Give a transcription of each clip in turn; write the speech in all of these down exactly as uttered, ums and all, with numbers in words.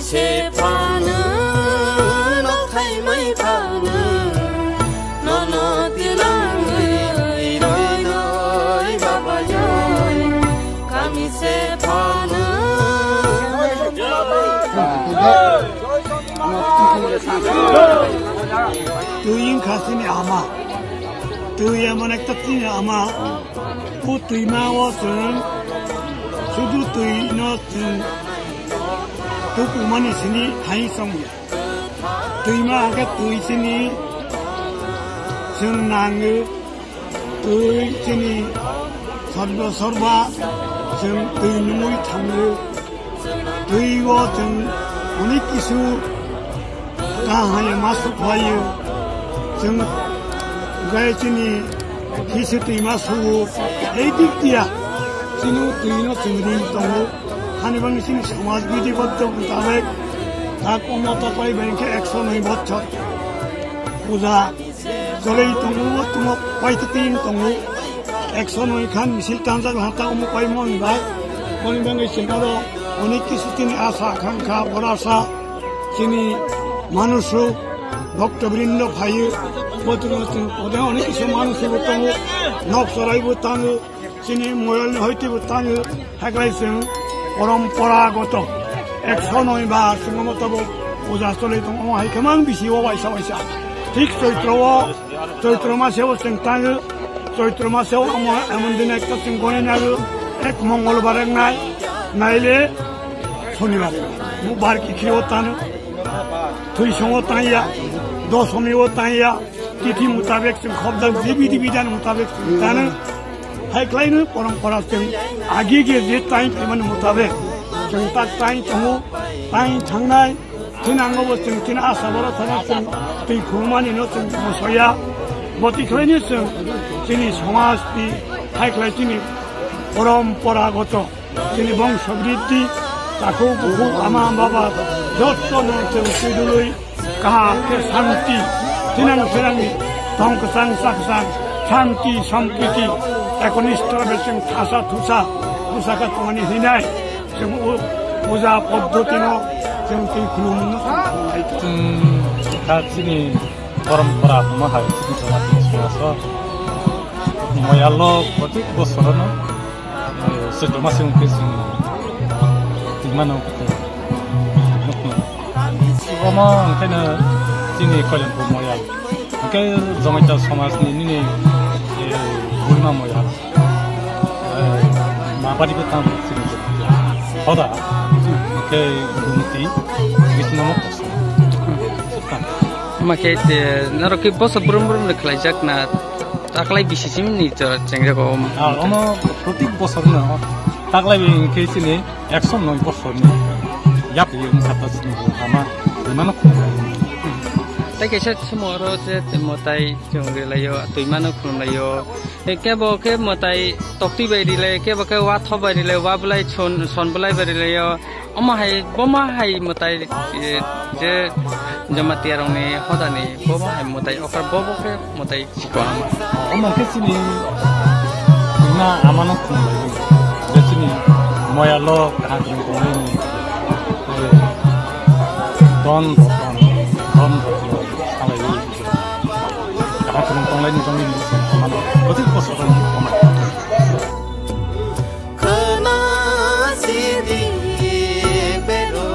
Se phano, nok thaimai phano, nono tilangwi roi roi babayoi, kami se phano. Twi wngkha chini ama. Twi emon ekta chini ama. O twima o chwng sudu twi no chwng tupumani sini hai chongya. Twima hwnkhe twi chini chwng nango, twi chini sorbo sorba chwng twi nungwi thango. Twi o chwng onek kisu kaham ma sukhlaio. Chwng gai chini kisu twima sugo. Ei dik dia chini twi no chwng ring tongo. Hani bangni chini samaj bidhi boddo mutabek tak omo tapai bangkhe ekso noi bochor puja cholei tongo, tongo paithatin tongo. Ekso noi khan misil tanjak hata omo paimon bai. Oni bangwi chwng oro onek kisu chini asa, akhankha, borasa chini manusu bhokto brindo phaio. Bochor chwng ode onek kisu manusu bo tongo, nok choraibo tango. Chini moyalni hoitebo tango, haklai chwng poramporagoto ekso noi ba chwng omo tabuk puja cholai tongo, omo hai khe mang bisi o waisa waisa. Thik Choitro o, Choitro maseo chwng tango, Choitro maseo omo emon din ekta chwng goni nago, ek Mongolbar wngnai, naile Sonibar, Bubbar kikhio tano, Thwisongo tanya, Dosomio tanya, Tithi mutabek chwng khobjak je bidhi bidhan mutabek chwng tano. Hai khlaino porampora chwng agi ge je time phaimani mutabek chwng tak time tongo, time thangnai. Thinango bo chwng chini asa boro thana chwng twi khulumani no chwng mosoya. Boti khlaino chwng chini somaj ni hai khlai chini poramporagoto. Chini bongso briddhi, takhuk bukhuk, ama baba, jotto no chwng twidulwi kaham khe shanti, thinang thinangni tong kwchang cha kwchang, shanti, sampriti, ekonishto bai chwng thasa thusa, thusa kha tongmani hinai, chwng o puja poddhoti no chwng twi khulumung no chwng khlai. Chwng kha chini porompora hwnma hai chini somajni songso moyalo protek bosorono Sejoma se wngkhe chwng twimano nukno. Omo wngkhaino chini Koilanpur moyal. Hwnkhe Jomaita somajni nini, eh, Burma moyal. Eh, mabari bo tamo chini hoda. Hwnkhe Gumti, Bisnomo kosom. Omo khe, eh, norok khe boso brum brum rwkhlaijakna. Taklai bisi simi ni to chengre ko. Ah, omo protik bosor no. Taklai bi khe sini ekso noi bosor ni. Yap yung kata sini bo ama. Mano. Tai kaisa sumo oro je motai chengre layo, twi mano khulum layo. Kebo khe motai tokti bai rilai, kebo khe watho bai rilai, wa bulai son, son bulai bai rilai yo. Omo hai, bomo hai mwtai, eh, je Jamatia rokni hodani, bomo hai mwtai, okra bobo khe mwtai chikon. Omo khe chini na amano khum bai, je chini moyalo kaham khum tongnai ni, eh, don rotno, don rotno salai ni, kaham khum tongnai ni jongni amano, oti koso tongnai. Khwna sidi peru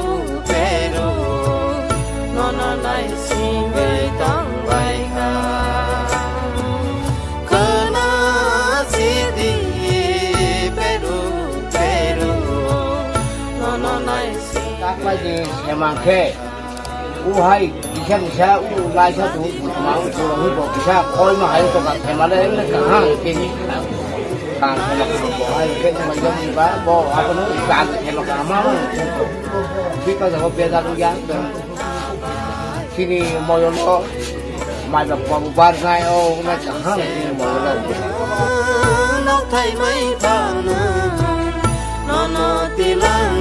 peru nono naisingwi tongbaikha. Khwna sidi peru peru nono naising. Taklai ni sema khe. U hai, kisa kisa, u laisa tu, ma u tu, u bo kisa, khoi ma hai to ka thema le, le ka ha, ke ni. Ka thema ko bo hai, ke ma yom ni ba, bo, abo no, ka thema ka ma, u tu. Bi ka jabo be da lu ya, to. Sini moyol ko, ma ba ko bar nai, o, na ka ha, sini moyol ko. Nok thai mai phano, nono tilang